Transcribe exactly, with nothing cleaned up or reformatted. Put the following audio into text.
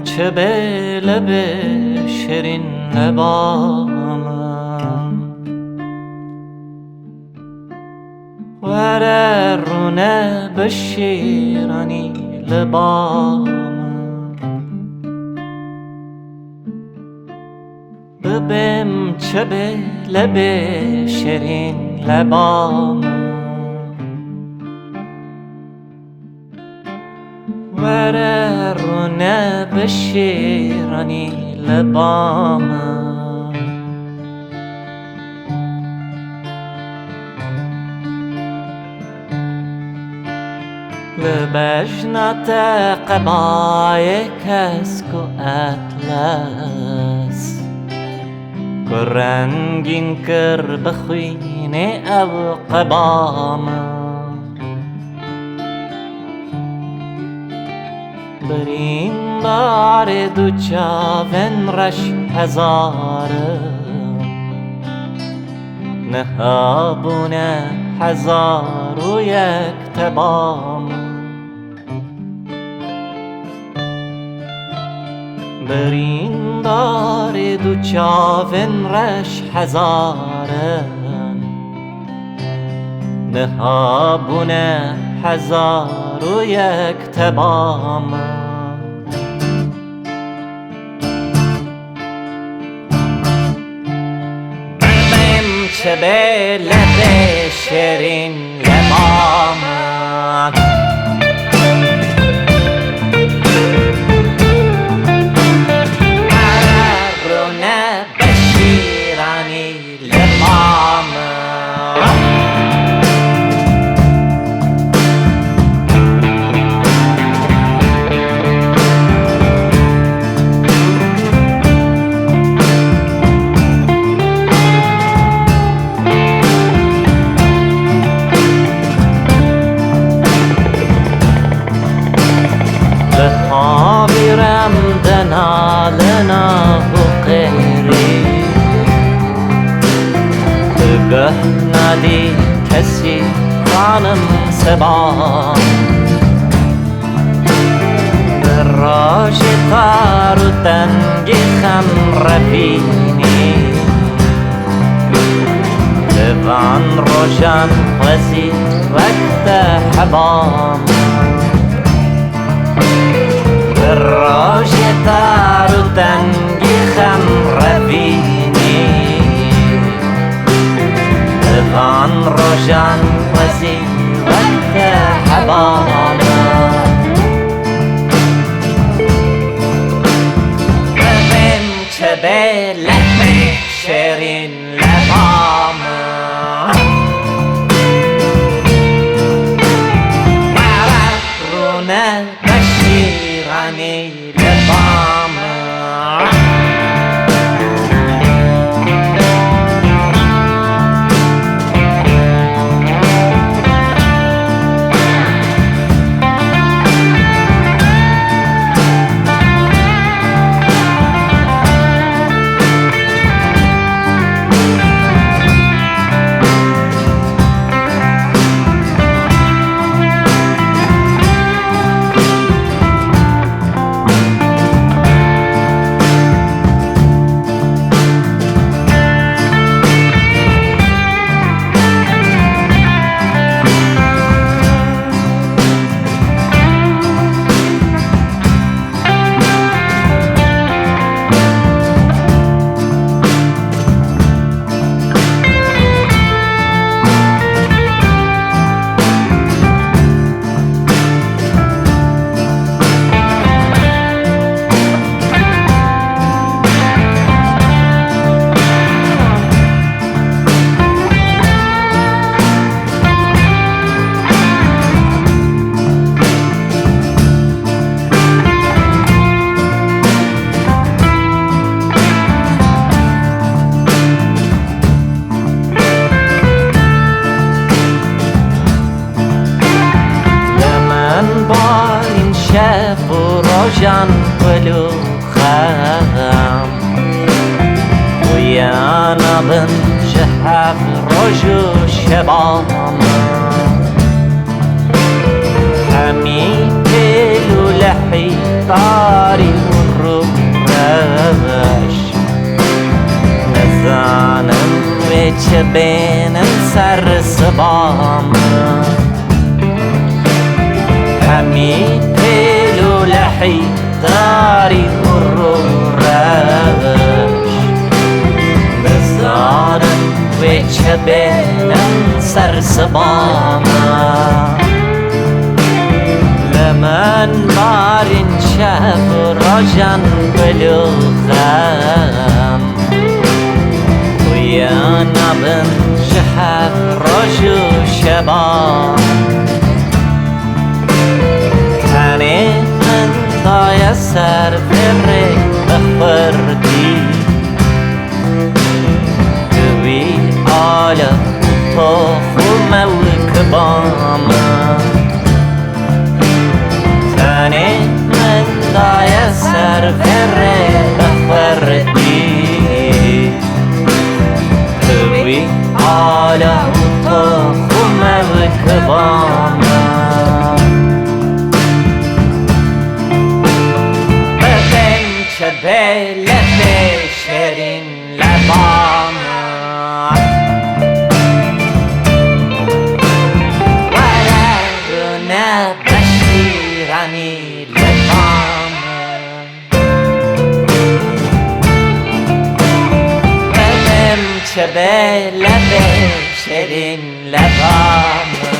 Çi bê lebê şêrîn leba min. Were rûne bi şîranî leba min. Bibêm çi bê lebê şêrîn leba min. Were rûne bi şîranî leba min. Li bejna te qebayê kesk û etles, ku rengîn kir bi xwînê ew qeba min. Birîndarê du çavên reş hezar in, niha bûne hezar û yek teba min. Birîndarê du çavên reş hezar in, niha bûne hezar û yek teba min. Bibêm çi bê lebê şêrîn leba min. Were rûne bi şîranî leba min. Bi xavîrem de nalina û qêrî, tu guh nadî kesî, xanim seba. Bi rojê tar û tengî xem revînî, li van rojan xwezî wek te heba min. Bi rojê tar û tengî xem revînî, li van rojan xwezî wek te heba min. Bibêm çi bê lebê şêrîn leba min. Were rûne bi şîranî leba min. Li min balîn şev û rojan kul û xem, uyana bin ji hev roj û şeba min. Hemî kêl û lehî Tarî û rûreş, nizanim wê çi bênin ser siba min. Hemî pêl û lehî, tarî û rûreş, nizanim wê çi bênin ser siba min. Li min barîn şev û rojan gul û xem, xuya nabin ji hev roj û şeban. Tenê min daye ser vê rê bi xwerdî. Wî ala tox û mewkiba min. Tenê min daye ser vê rê bi xwerdî. Wî ala tox û mewkiba min. Bibêm çi bê lefê şêrîn leba min. Were rûne beşîranî leba min. Bibêm çi bê lefê şêrîn leba min.